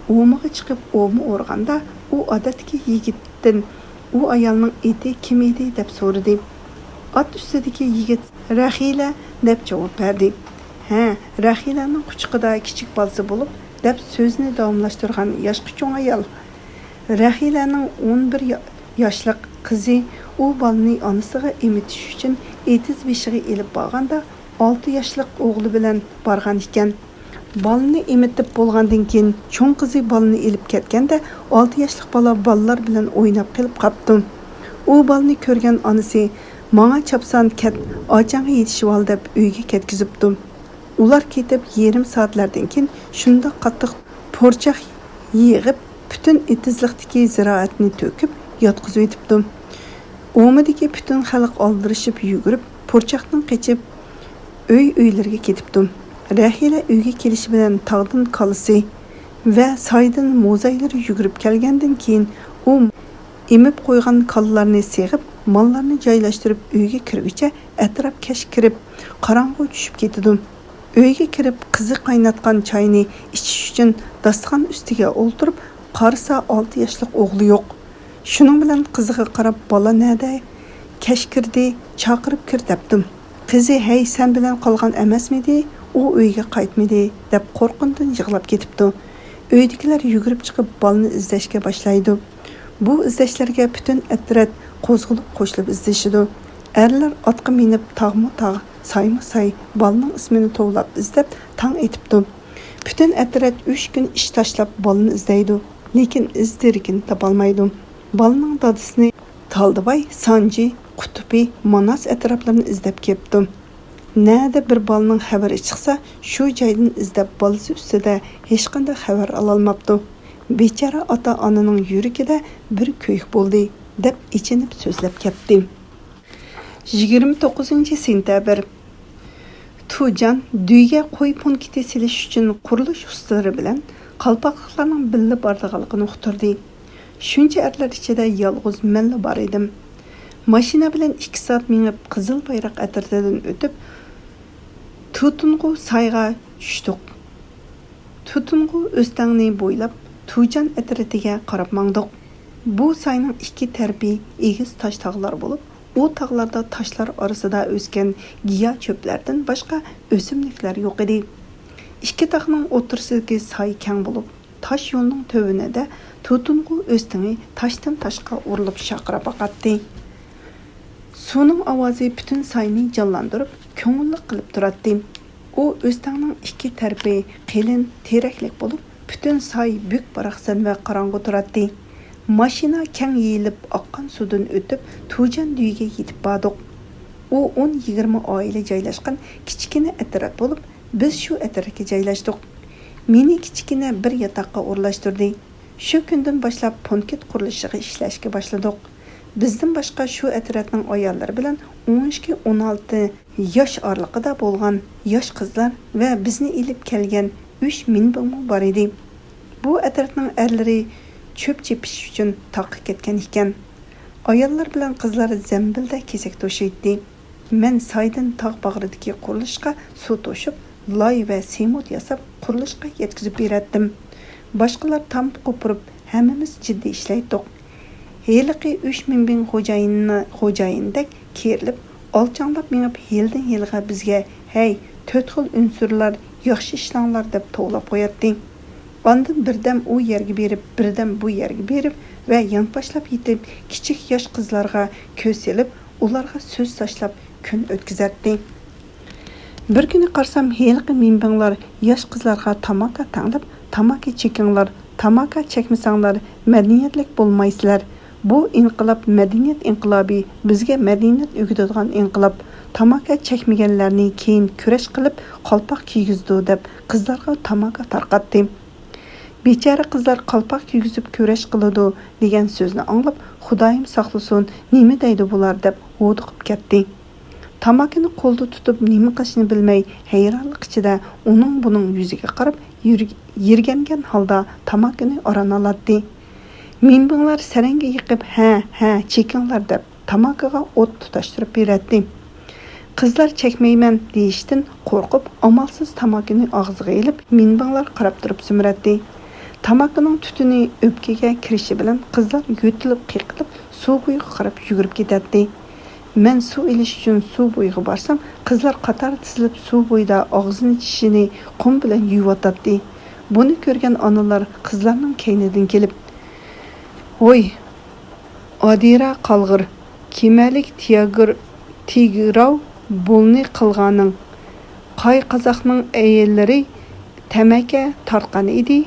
ئومىغا چىقىپ ئومۇ ئورغاندا، ئۇ ئادەتتىكى يىگىتتىن، ئۇ ئايالنىڭ ئېتى كىم ئىدى؟ دەپ سورىدى. ئات ئۈستىدىكى يىگىت رەخىلە دەپ جاۋاب بەردى. ھە، رەخىلەنىڭ قۇچىقىدا كىچىك بالىسى بولۇپ، دەپ سۆزىنى داۋاملاشتۇرغان ياشقا چوڭ ئايال، رەخىلەنىڭ ئون بىر يا-، ياشلىق قىزى ئۇ بالىنى ئانىسىغا ئېمىتىش ئۈچۈن ئېتىز بېشىغا ئېلىپ بارغاندا، ئالتە ياشلىق ئوغلى بىلەن بارغان ئىكەن. بالىنى ئېمىتىپ بولغاندىن كېيىن، چوڭ قىزى بالىنى ئېلىپ كەتكەندە، ئالتە ياشلىق بالا بالىلار بىلەن ئويناپ قېلىپ قاپتۇ. ئۇ بالىنى كۆرگەن ئانىسى، ماڭا چاپسان كەت، ئاچاڭغا يېتىشىۋال، دەپ ئۆيگە كەتكۈزۈپتۇ. ئۇلار كېتىپ يېرىم سائەتلەردىن كېيىن شۇنداق قاتتىق پۇرچاق يىغىپ، پۈتۈن ئېتىزلىقتىكى زىرائەتنى تۆكۈپ ياتقۇزۇۋېتىپتۇ. ئومىدىكى پۈتۈن خەلق ئالدىرىشىپ يۈگۈرۈپ، پۇرچاقتىن قېچىپ ئۆي-ئۆيلىرىگە كېتىپتۇ. رەھىلە ئۆيگە كېلىشى بىلەن تاغدىن كالىسى ۋە سايدىن موزايلىرى يۈگۈرۈپ كەلگەندىن كېيىن، ئۇ ئېمىپ قويغان كالىلارنى سېغىپ، ماللارنى جايلاشتۇرۇپ ئۆيگە كىرگۈچە ئەتراپ كەچ كىرىپ، قاراڭغۇ چۈشۈپ كېتىدۇ. ئۆيگە كىرىپ قىزى قايناتقان چاينى ئىچىش ئۈچۈن داستىخان ئۈستىگە ئولتۇرۇپ قارىسا، ئالتە ياشلىق ئوغلى يوق. شۇنىڭ بىلەن قىزىغا قاراپ، «بالا نەدە؟ كەچ كىردى، چاقىرىپ كىر» دەپتۇ. قىزى، «ھەي، سەن بىلەن قالغان ئەمەسمىدى؟ ئۇ ئۆيگە قايتمىدى» دەپ قورققىنىدىن يىغلاپ كېتىپتۇ. ئۆيدىكىلەر يۈگۈرۈپ چىقىپ بالىنى ئىزدەشكە باشلايدۇ. بۇ ئىزدەشلەرگە پۈتۈن ئەترەت قوزغىلىپ قوشۇلۇپ ئىزدىشىدۇ. ئەرلەر ئاتقا مىنىپ تاغمۇ تاغ، سايمۇ ساي بالىنىڭ ئىسمىنى توۋلاپ ئىزدەپ تاڭ ئېتىپتۇ. پۈتۈن ئەترەت ئۈچ كۈن ئىش تاشلاپ بالىنى ئىزدەيدۇ، لېكىن ئىز دېرىكىنى تاپالمايدۇ. بالىنىڭ دادىسىنى تالدىباي، سانجى، قۇتۇپى، ماناس ئەتراپلىرىنى ئىزدەپ كېپتۇ. نەدە بىر بالىنىڭ خەۋىرى چىقسا، شۇ جايدىن ئىزدەپ بالىسى ئۈستىدە ھېچقانداق خەۋەر ئالالماپتۇ. بىچارە ئاتا-ئانىنىڭ يۈرىكىدە بىر كۆيۈك بولدى، دەپ ئېچىنىپ سۆزلەپ كەتتى. يىگىرمە توققۇزىنچى سېنتەبىر. تۇجيەن دۈيگە قوي پونكىتى سېلىش ئۈچۈن قۇرۇلۇش ئۇستىلىرى بىلەن قالپاقلىقلارنىڭ بىللە بارىدىغانلىقىنى ئۇقتۇردى. شۇنچە ئەرلەر ئىچىدە يالغۇز مەنلا بار ئىدىم. ماشىنا بىلەن ئىككى سائەت مېڭىپ، قىزىل بايراق ئەترىتىدىن ئۆتۈپ، تۇتۇنغۇ سايغا چۈشتۇق. تۇتۇنغۇ ئۆستەڭنى بويلاپ، تۇجيەن ئەترىتىگە قاراپ ماڭدۇق. بۇ ساينىڭ ئىككى تەرىپى ئېگىز تاش تاغلار بولۇپ، ئۇ تاغلاردا تاشلار ئارىسىدا ئۆسكەن گىياھ چۆپلەردىن باشقا ئۆسۈملۈكلەر يوق ئىدى. ئىككى تاغنىڭ ئوتتۇرىسىدىكى ساي كەڭ بولۇپ، تاش يولنىڭ تۆۋىنىدە تۇتۇنغۇ ئۆستىڭى تاشتىن تاشقا ئۇرۇلۇپ شارقىراپ ئاقاتتى. سۇنىڭ ئاۋازى پۈتۈن ساينى جانلاندۇرۇپ، كۆڭۈللۈك قىلىپ تۇراتتى. ئۇ ئۆستەڭنىڭ ئىككى تەرىپى قېلىن تېرەكلىك بولۇپ، پۈتۈن ساي بۈك-باراقسان ۋە قاراڭغۇ تۇراتتى. ماشىنا كەڭ يېيىلىپ ئاققان سۇدىن ئۆتۈپ، تۇجيەن دۈيگە يېتىپ باردۇق. ئۇ ئون-يىگىرمە ئائىلە جايلاشقان كىچىككىنە ئەترەت بولۇپ، بىز شۇ ئەترەتكە جايلاشتۇق. مېنى كىچىككىنە بىر ياتاققا ئورۇنلاشتۇردى. شۇ كۈندىن باشلاپ پونكىت قۇرۇلۇشىغا ئىشلەشكە باشلىدۇق. بىزدىن باشقا شۇ ئەترەتنىڭ ئاياللىرى بىلەن ئون ئىككى، ئون ئالتە ياش ئارىلىقىدا بولغان ياش قىزلار ۋە بىزنى ئېلىپ كەلگەن ئۈچ مىنبىڭمۇ بار ئىدى. بۇ ئەترەتنىڭ ئەرلىرى چۆپ چېپىش ئۈچۈن تاغقا كەتكەن ئىكەن. ئاياللار بىلەن قىزلار زەمبىلدە كېسەك توشۇيتتى. مەن سايدىن تاغ باغرىدىكى قۇرۇلۇشقا سۇ توشۇپ، لاي ۋە سېمونت ياساپ، قۇرۇلۇشقا يەتكۈزۈپ بېرەتتىم. باشقىلار تام قوپۇرۇپ، ھەممىمىز جىددىي ئىشلەيتتۇق. ھېلىقى ئۈچ مىنبىڭ خوجايىنى، خوجايىندەك كېرىلىپ، ئالچاڭلاپ مېڭىپ، ھېلىدىن ھېلىغا بىزگە، «ھەي، تۆت خىل ئۇنسۇرلار، ياخشى ئىشلەڭلار» دەپ توۋلاپ قوياتتى. ئاندىن بىردەم ئۇ يەرگە بېرىپ، بىردەم بۇ يەرگە بېرىپ ۋە يانپاشلاپ يېتىپ، كىچىك ياش قىزلارغا كۆز سېلىپ، ئۇلارغا سۆز تاشلاپ كۈن ئۆتكۈزەتتى. بىر كۈنى قارىسام، ھېلىقى مىنبىڭلار ياش قىزلارغا تاماكا تەڭلەپ، «تاماكا چېكىڭلار، تاماكا چەكمىسەڭلار مەدەنىيەتلىك بولمايسىلەر. بۇ ئىنقىلاب مەدەنىيەت ئىنقىلابى، بىزگە مەدەنىيەت ئۆگىتىدىغان ئىنقىلاب. تاماكا چەكمىگەنلەرنى كېيىن كۈرەش قىلىپ قالپاق كىيگۈزىدۇ» دەپ، قىزلارغا تاماكا تارقاتتى. بىچارە قىزلار «قالپاق كىيگۈزۈپ كۈرەش قىلىدۇ» دېگەن سۆزنى ئاڭلاپ، «خۇدايىم ساقلىسۇن، نېمە دەيدۇ بۇلار؟» دەپ ھودۇقۇپ كەتتى. تاماكىنى قولدا تۇتۇپ، نېمە قىلىشنى بىلمەي، ھەيرانلىق ئىچىدە ئۇنىڭ-بۇنىڭ يۈزىگە قاراپ، يۈر-، يىرگەنگەن ھالدا تاماكىنى ئاران ئالاتتى. مىنبىڭلار سەرەڭگە يېقىپ، «ھە، ھە، چېكىڭلار» دەپ، تاماكىغا ئوت تۇتاشتۇرۇپ بېرەتتى. قىزلار چەكمەيمەن دېيىشتىن قورقۇپ، ئامالسىز تاماكىنى ئاغزىغا ئېلىپ، مىنبىڭلار قاراپ تۇرۇپ سۈمۈرەتتى. تاماكىنىڭ تۈتۈنى ئۆپكىگە كىرىشى بىلەن قىزلار يۆتىلىپ قېقىلىپ، سۇ بويىغا قاراپ يۈگۈرۈپ كېتەتتى. مەن سۇ ئېلىش ئۈچۈن سۇ بويىغا بارسام، قىزلار قاتار تىزىلىپ سۇ بويىدا ئاغزىنى چىشىنى قۇم بىلەن يۇيۇۋاتاتتى. بۇنى كۆرگەن ئانىلار قىزلارنىڭ كەينىدىن كېلىپ، «ھوي، ئادىرە قالغىر، كېمەلىك تىياگىر، تىگراۋ بولنى قىلغانىڭ؟ قاي قازاقنىڭ ئەيەللىرى تەمەكە تارتقان ئىدى؟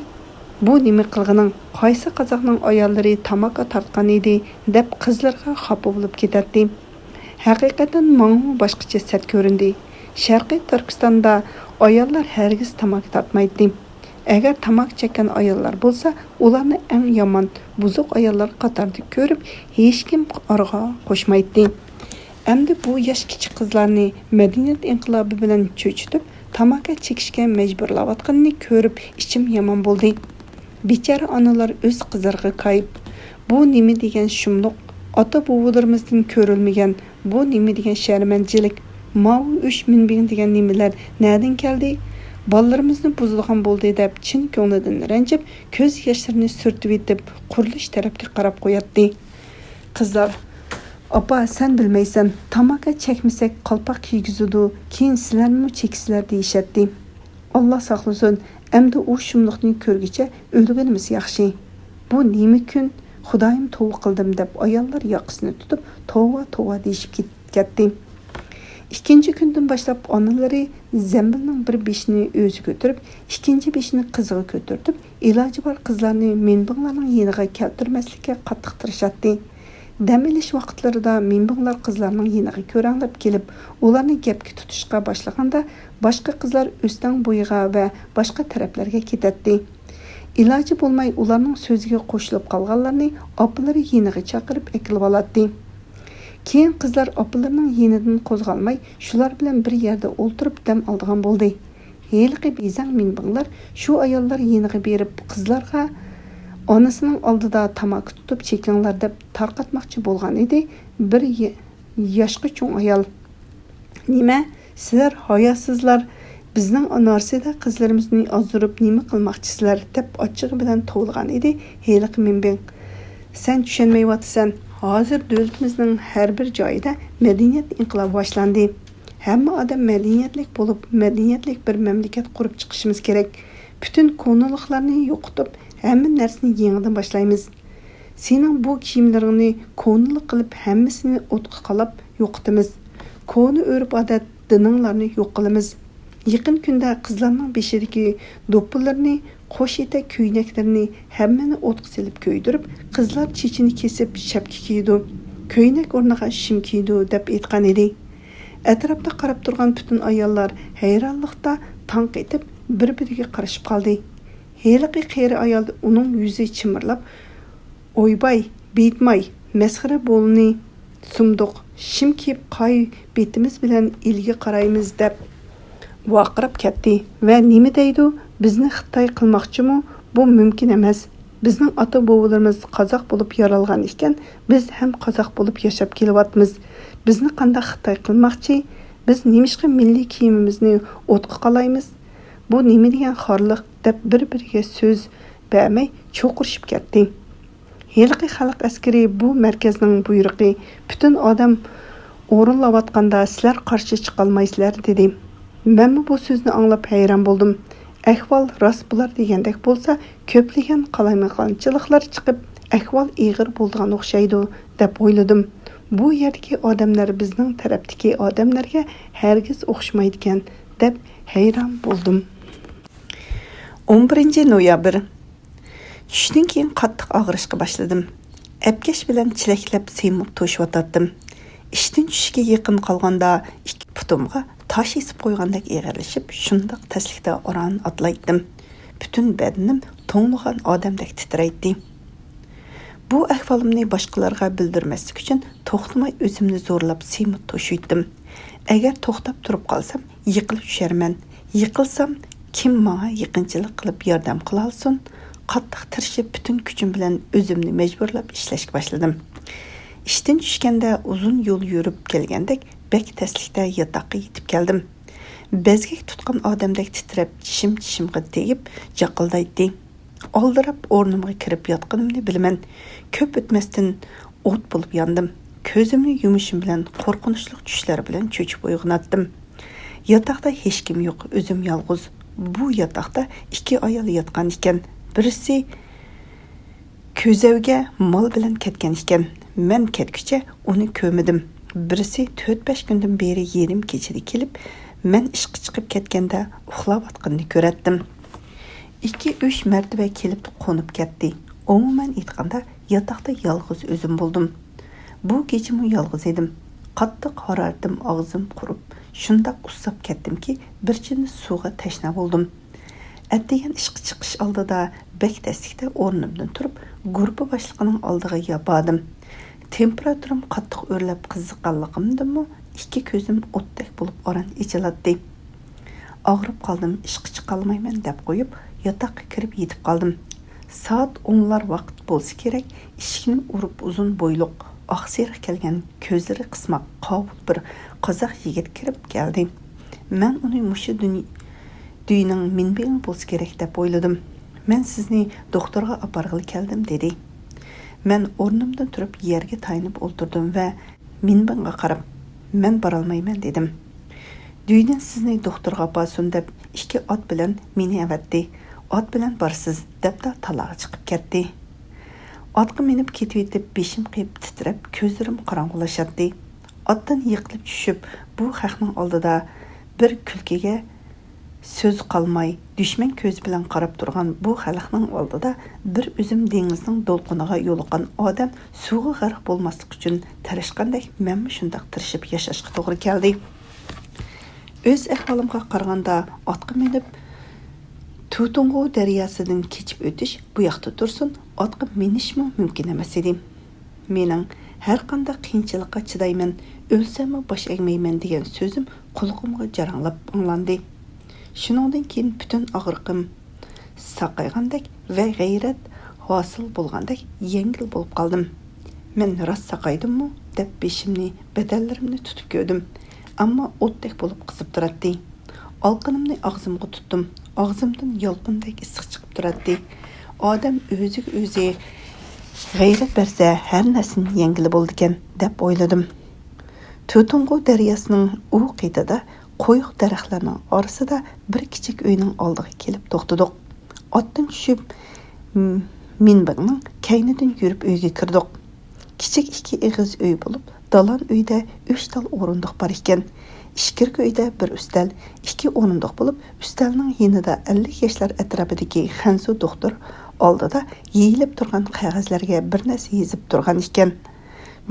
بۇ نېمە قىلغىنىڭ؟ قايسى قازاقنىڭ ئاياللىرى تاماكا تارتقان ئىدى؟» دەپ قىزلىرىغا خاپا بولۇپ كېتەتتى. ھەقىقەتەن ماڭىمۇ باشقىچە سەت كۆرۈندى. شەرقىي تۈركىستاندا ئاياللار ھەرگىز تاماكا تارتمايتتى. ئەگەر تاماكا چەككەن ئاياللار بولسا، ئۇلارنى ئەڭ يامان، بۇزۇق ئاياللار قاتارىدا كۆرۈپ، ھېچكىم ئارىغا قوشمايتتى. ئەمدى بۇ ياش كىچىك قىزلارنى مەدەنىيەت ئىنقىلابى بىلەن چۆچۈتۈپ، تاماكا چېكىشكە مەجبۇرلاۋاتقىنىنى كۆرۈپ، ئىچىم يامان بولدى. بىچارە ئانىلار ئۆز قىزلىرىغا كايىپ، «بۇ نېمە دېگەن شۇملۇق؟ ئاتا-بوۋىلىرىمىزدىن كۆرۈلمىگەن بۇ نېمە دېگەن شەرمەنچىلىك؟ ماۋۇ ئۈچ مىنبىڭ دېگەن نېمىلەر نەدىن كەلدى؟ بالىلىرىمىزنى بۇزىدىغان بولدى دەپ چىن كۆڭلىدىن رەنجىپ، كۆز ياشلىرىنى سۈرتۈۋېتىپ، قۇرۇلۇش تەرەپكە قاراپ قوياتتى. قىزلار، ئاپا، سەن بىلمەيسەن، تاماكا چەكمىسەك قالپاق كىيگۈزىدۇ، كېيىن سىلەرمۇ چېكىسىلەر دېيىشەتتى. ئاللا ساقلىسۇن، ئەمدى ئۇ شۇملۇقنى كۆرگۈچە ئۆلگىنىمىز ياخشى. بۇ نېمە كۈن؟ خۇدايىم توۋا قىلدىم دەپ ئاياللار ياقىسىنى تۇتۇپ توۋا توۋا دېيىشىپ كېت-، كەتتى. ئىككىنچى كۈندىن باشلاپ ئانىلىرى زەمبىلنىڭ بىر بېشىنى ئۆزى كۆتۈرۈپ، ئىككىنچى بېشىنى قىزىغا كۆتۈرتۈپ، ئىلاجى بار قىزلارنى مىنبىڭلارنىڭ يېنىغا كەلتۈرمەسلىككە قاتتىق تىرىشاتتى. دەم ئېلىش ۋاقىتلىرىدا مىنبىڭلار قىزلارنىڭ يېنىغا كۆرەڭلەپ كېلىپ، ئۇلارنى گەپكە تۇتۇشقا باشلىغاندا، باشقا قىزلار ئۆستەڭ بويىغا ۋە باشقا تەرەپلەرگە كېتەتتى. ئىلاجى بولماي ئۇلارنىڭ سۆزىگە قوشۇلۇپ قالغانلارنى ئاپىلىرى يېنىغا چاقىرىپ ئەكېلىۋالاتتى. كېيىن قىزلار ئاپىلىرىنىڭ يېنىدىن قوزغالماي، شۇلار بىلەن بىر يەردە ئولتۇرۇپ دەم ئالىدىغان بولدى. ھېلىقى بىزەڭ مىنبىڭلار شۇ ئاياللار يېنىغا بېرىپ، قىزلارغا ئانىسىنىڭ ئالدىدا تاماكا تۇتۇپ چېكىڭلار دەپ تارقاتماقچى بولغان ئىدى. بىر ي-، ياشقا چوڭ ئايال، نېمە، سىلەر ھاياسىزلار، بىزنىڭ نارسىدە قىزلىرىمىزنى ئازدۇرۇپ نېمە قىلماقچىسىلەر؟ دەپ ئاچچىقى بىلەن توۋلىغان ئىدى ھېلىقى مىنبىڭ. سەن چۈشەنمەيۋاتىسەن، ھازىر دۆلىتىمىزنىڭ ھەر بىر جايىدا مەدەنىيەت ئىنقىلابى باشلاندى. ھەممە ئادەم مەدەنىيەتلىك بولۇپ، مەدەنىيەتلىك بىر مەملىكەت قۇرۇپ چىقىشىمىز كېرەك. پۈتۈن كونىلىقلارنى يوقىتىپ، ھەممە نەرسىنى يېڭىدىن باشلايمىز. سېنىڭ بۇ كىيىملىرىڭنى كونىلىق قىلىپ، ھەممىسىنى ئوتقا قالاپ يوقىتىمىز. كونا ئۆرپ-ئادەت، دىنىڭلارنى يوق قىلىمىز. يېقىن كۈندە قىزلارنىڭ بېشىدىكى دوپپىلىرىنى، قوش ئېتەك كۆينەكلىرىنى ھەممىنى ئوتقا سېلىپ كۆيدۈرۈپ، قىزلار چېچىنى كېسىپ شەپكە كىيىدۇ، كۆينەك ئورنىغا شىم كىيىدۇ، دەپ ئېيتقان ئىدى. ئەتراپتا قاراپ تۇرغان پۈتۈن ئاياللار ھەيرانلىقتا تاڭق ئېتىپ، بىر-بىرىگە قارىشىپ قالدى. ھېلىقى قېرى ئايال ئۇنىڭ يۈزى چىمىرلاپ، ئويباي، بىيتماي، مەسخىرە بولنى سۇمدۇق، شىم كىيىپ قاي بېتىمىز بىلەن ئىلگە قارايمىز دەپ ۋارقىراپ كەتتى ۋە نېمە دەيدۇ، بىزنى خىتاي قىلماقچىمۇ؟ بۇ مۇمكىن ئەمەس. بىزنىڭ ئاتا-بوۋىلىرىمىز قازاق بولۇپ يارالغان ئىكەن، بىز ھەم قازاق بولۇپ ياشاپ كېلىۋاتىمىز. بىزنى قانداق خىتاي قىلماقچى؟ بىز نېمىشقا مىللىي كىيىمىمىزنى ئوتقا قالايمىز؟ بۇ نېمە دېگەن خارلىق؟ دەپ بىر-بىرىگە سۆز بەرمەي چوقۇرۇشۇپ كەتتى. ھېلىقى خەلق ئەسكىرى بۇ مەركەزنىڭ بۇيرۇقى، پۈتۈن ئادەم ئورۇنلاۋاتقاندا سىلەر قارشى چىقالمايسىلەر، دېدى. مەنمۇ بۇ سۆزنى ئاڭلاپ ھەيران بولدۇم. ئەھۋال راست بولار دېگەندەك بولسا، كۆپلىگەن قالايمىقانچىلىقلار چىقىپ، ئەھۋال ئېغىر بولىدىغان ئوخشايدۇ، دەپ ئويلىدىم. بۇ يەردىكى ئادەملەر بىزنىڭ تەرەپتىكى ئادەملەرگە ھەرگىز ئوخشىمايدىكەن، دەپ ھەيران بولدۇم. ئون بىرىنچى نويابىر. چۈشتىن كېيىن قاتتىق ئاغرىشقا باشلىدىم. ئەپكەش بىلەن چىلەكلەپ سېمىپ توشۇۋاتاتتىم. ئىشتىن چۈشۈشكە يېقىن قالغاندا ئىككى پۇتۇمغا تاش ئېسىپ قويغاندەك ئېغىرلىشىپ، شۇنداق تەسلىكتە ئاران ئاتلايتتىم. پۈتۈن بەدىنىم توڭلىغان ئادەمدەك تىترەيتتى. بۇ ئەھۋالىمنى باشقىلارغا بىلدۈرمەسلىك ئۈچۈن توختىماي ئۆزۈمنى زورلاپ سېمىپ توشۇيتتىم. ئەگەر توختاپ تۇرۇپ قالسام، يىقىلىپ چۈشەرمەن. يىقىلسام، كىم ماڭا يېقىنچىلىق قىلىپ ياردەم قىلالىسۇن؟ قاتتىق تىرىشىپ، پۈتۈن كۈچۈم بىلەن ئۆزۈمنى مەجبۇرلاپ ئىشلەشكە باشلىدىم. ئىشتىن چۈشكەندە ئۇزۇن يول يۈرۈپ كەلگەندەك، بەك تەسلىكتە ياتاققا يېتىپ كەلدىم. بەزگەك تۇتقان ئادەمدەك تىترەپ، چىشىم چىشىمغا تېگىپ جاقىلدايتتى. ئالدىراپ ئورنۇمغا كىرىپ ياتقىنىمنى بىلىمەن. كۆپ ئۆتمەستىن ئوت بولۇپ ياندىم. كۆزۈمنى يۇمۇشۇم بىلەن قورقۇنچلۇق چۈشلەر بىلەن چۆچۈپ ئويغىناتتىم. ياتاقتا ھېچكىم يوق، ئۆزۈم يالغۇز. بۇ ياتاقتا ئىككى ئايال ياتقان ئىكەن. بىرسى كۆزەۋگە مال بىلەن كەتكەن ئىكەن. مەن كەتكۈچە ئۇنى كۆرمىدىم. بىرسى تۆت-بەش كۈندىن بېرى يېرىم كېچىدە كېلىپ، مەن ئىشقا چىقىپ كەتكەندە ئۇخلاۋاتقىنىنى كۆرەتتىم. ئىككى-ئۈچ مەرتىۋە كېلىپ قونۇپ كەتتى. ئومۇمەن ئېيتقاندا، ياتاقتا يالغۇز ئۆزۈم بولدۇم. بۇ كېچىمۇ يالغۇز ئىدىم. قاتتىق ھارارىتىم، ئاغزىم قۇرۇپ، شۇنداق ئۇسساپ كەتتىمكى، بىر چىنە سۇغا تەشنا بولدۇم. ئەتىگەن ئىشقا چىقىش ئالدىدا بەك تەسلىكتە ئورنۇمدىن تۇرۇپ، گۇرۇپپا باشلىقىنىڭ ئالدىغا يا-، باردىم. تېمپېراتۇرام قاتتىق ئۆرلەپ قىزىققانلىقىمدىنمۇ ئىككى كۆزۈم ئوتتەك بولۇپ ئاران ئېچىلاتتى. ئاغرىپ قالدىم، ئىشقا چىقالمايمەن دەپ قويۇپ، ياتاققا كىرىپ يېتىپ قالدىم. سائەت ئونلار ۋاقىت بولسا كېرەك، ئىشىكنى ئۇرۇپ ئۇزۇن بويلۇق، ئاقسېرىق كەلگەن، كۆزلىرى قىسماق، قاۋۇل بىر قازاق يىگىت كىرىپ كەلدى. مەن ئۇنى مۇشۇ دۈني-، دۆينىڭ مىنبېڭى بولسا كېرەك دەپ ئويلىدىم. مەن سىزنى دوختۇرغا ئاپارغىلى كەلدىم، دېدى. مەن ئورنۇمدىن تۇرۇپ يەرگە تايىنىپ ئولتۇردۇم ۋە مىنبېڭغا قاراپ، مەن بارالمايمەن، دېدىم. دۆينىن سىزنى دوختۇرغا ئاپارسۇن دەپ ئىككى ئات بىلەن مېنى ئەۋەتتى. ئات بىلەن بارىسىز، دەپلا تالاغا چىقىپ كەتتى. ئاتقا مىنىپ كېتىۋېتىپ، بېشىم قېيىپ تىترەپ، كۆزلىرىم قاراڭغۇلىشاتتى. ئاتتىن يىقىلىپ چۈشۈپ، بۇ خەقنىڭ ئالدىدا بىر كۈلكىگە سۆز قالماي، دۈشمەن كۆزى بىلەن قاراپ تۇرغان بۇ خەلقنىڭ ئالدىدا بىر ئۈزۈم دېڭىزنىڭ دولقۇنىغا يولۇققان ئادەم سۇغا غەرق بولماسلىق ئۈچۈن تىرىشقاندەك، مەنمۇ شۇنداق تىرىشىپ ياشاشقا توغرا كەلدى. ئۆز ئەھۋالىمغا قارىغاندا، ئاتقا مىنىپ، تۇتۇڭغۇ دەرياسىدىن كېچىپ ئۆتۈش، بۇ ياقتا تۇرسۇن، ئاتقا مىنىشمۇ مۇمكىن ئەمەس ئىدى. مېنىڭ «ھەرقانداق قىيىنچىلىققا چىدايمەن، ئۆلسەممۇ باش ئەگمەيمەن» دېگەن سۆزۈم قۇلىقىمغا جاراڭلاپ ئاڭلاندى. شۇنىڭدىن كېيىن پۈتۈن ئاغرىقىم ساقايغاندەك ۋە غەيرەت ھاسىل بولغاندەك يەڭگىل بولۇپ قالدىم. مەن راست ساقايدىممۇ دەپ بېشىمنى، بەدەنلىرىمنى تۇتۇپ كۆردۈم. ئەمما ئوتتەك بولۇپ قىزىپ تۇراتتى. ئالىقىنىمنى ئاغزىمغا تۇتتۇم. ئاغزىمدىن يالقۇندەك ئىسسىق چىقىپ تۇراتتى. ئادەم ئۆزىگە ئۆزى غەيرەت بەرسە، ھەر نەرسىنى يەڭگىلى بولىدىكەن، دەپ ئويلىدىم. تۇتۇڭغۇ دەرياسىنىڭ ئۇ قېتىدا قويۇق دەرەخلەرنىڭ ئارىسىدا بىر كىچىك ئۆينىڭ ئالدىغا كېلىپ توختىدۇق. ئاتتىن چۈشۈپ، م-، مىنبىڭنىڭ كەينىدىن يۈرۈپ ئۆيگە كىردۇق. كىچىك ئىككى ئېغىز ئۆي بولۇپ، دالان ئۆيدە ئۈچ تال ئورۇندۇق بار ئىكەن. ئىچكىرىكى ئۆيدە بىر ئۈستەل، ئىككى ئورۇندۇق بولۇپ، ئۈستەلنىڭ يېنىدا ئەللىك ياشلار ئەتراپىدىكى خەنزۇ دوختۇر ئالدىدا يېيىلىپ تۇرغان قەغەزلەرگە بىر نەرسە يېزىپ تۇرغان ئىكەن.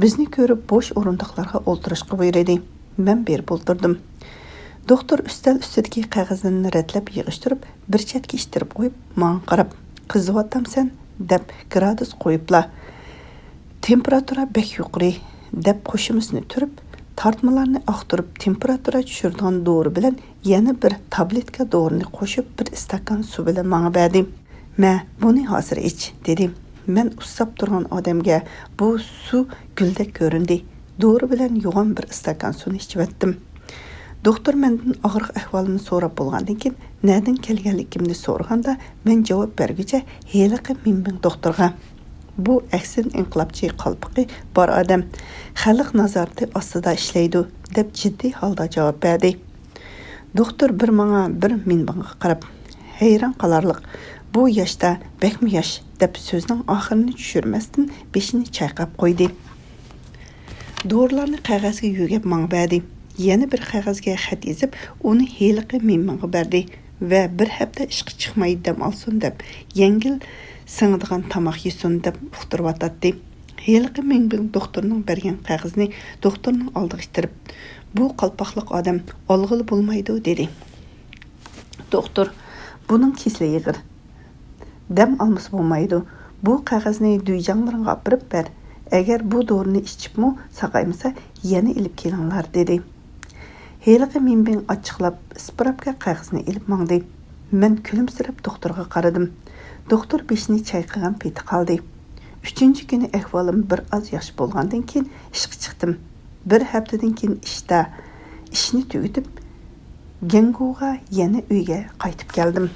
بىزنى كۆرۈپ، بوش ئورۇندۇقلارغا ئولتۇرۇشقا بۇيرۇدى. مەن بېرىپ ئولتۇردۇم. دوختۇر ئۈستەل ئۈستىدىكى قەغەزلەرنى رەتلەپ يىغىشتۇرۇپ، بىر چەتكە ئىتتىرىپ قويۇپ، ماڭا قاراپ، «قىزىۋاتامسەن؟» دەپ گرادۇس قويۇپلا، «تېمپېراتۇرا بەك يۇقىرى» دەپ قوشۇمىسىنى تۈرۈپ، تارتمىلارنى ئاختۇرۇپ، تېمپېراتۇرا چۈشۈرىدىغان دورا بىلەن يەنە بىر تابلېتكا دورىنى قوشۇپ، بىر ئىستاكان سۇ بىلەن ماڭا بەردى. «مە، بۇنى ھازىر ئىچ» دېدى. مەن ئۇسساپ تۇرغان ئادەمگە بۇ سۇ گۈلدەك كۆرۈندى. دورا بىلەن يوغان بىر ئىستاكان سۇنى ئىچىۋەتتىم. دوختۇر مەندىن ئاغرىق ئەھۋالىمنى سوراپ بولغاندىن كېيىن، نەدىن كەلگەنلىكىمنى سورىغاندا، مەن جاۋاب بەرگۈچە ھېلىقى مىنبىڭ دوختۇرغا، «بۇ ئەكسىن ئىنقىلابچى قالپىقى بار ئادەم، خەلق نازارىتى ئاستىدا ئىشلەيدۇ» دەپ جىددىي ھالدا جاۋاب بەردى. دوختۇر بىر ماڭا، بىر مىنبىڭغا قاراپ، ھەيران قالارلىق، «بۇ ياشتا بەكمۇ ياش» دەپ سۆزنىڭ ئاخىرىنى چۈشۈرمەستىن بېشىنى چايقاپ قويدى. دورىلارنى قەغەزگە يۆگەپ ماڭا بەردى. يەنە بىر قەغەزگە خەت يېزىپ، ئۇنى ھېلىقى مىنبىڭغا بەردى ۋە بىر ھەپتە ئىشقا چىقماي دەم ئالسۇن دەپ يەڭگىل سىڭىدىغان تاماق يېسۇن دەپ ئۇقتۇرۇۋاتاتتى. ھېلىقى مىنبىڭ دوختۇرنىڭ بەرگەن قەغىزىنى دوختۇرنىڭ ئالدىغا ئىتتىرىپ، «بۇ قالپاقلىق ئادەم ئالغىلى بولمايدۇ» دېدى. دوختۇر، «بۇنىڭ كېسىلى ئېغىر. دەم ئالمىسا بولمايدۇ. بۇ قەغەزنى دۈيجاڭلىرىڭغا ئاپىرىپ بەر. ئەگەر بۇ دورىنى ئىچىپمۇ ساقايمىسا، يەنە ئېلىپ كېلىڭلار» دېدى. ھېلىقى مىنبىڭ ئاچچىقلاپ ئىسپىراپكا قەغىزنى ئېلىپ ماڭدى. مەن كۈلۈمسىرەپ دوختۇرغا قارىدىم. دوختۇر بېشىنى چايقىغان پېتى قالدى. ئۈچىنچى كۈنى ئەھۋالىم بىر ئاز ياخشى بولغاندىن كېيىن ئىشقا چىقتىم. بىر ھەپتىدىن كېيىن ئىشتا ئىشنى تۈگىتىپ، گەڭگۇغا يەنە ئۆيگە قايتىپ كەلدىم.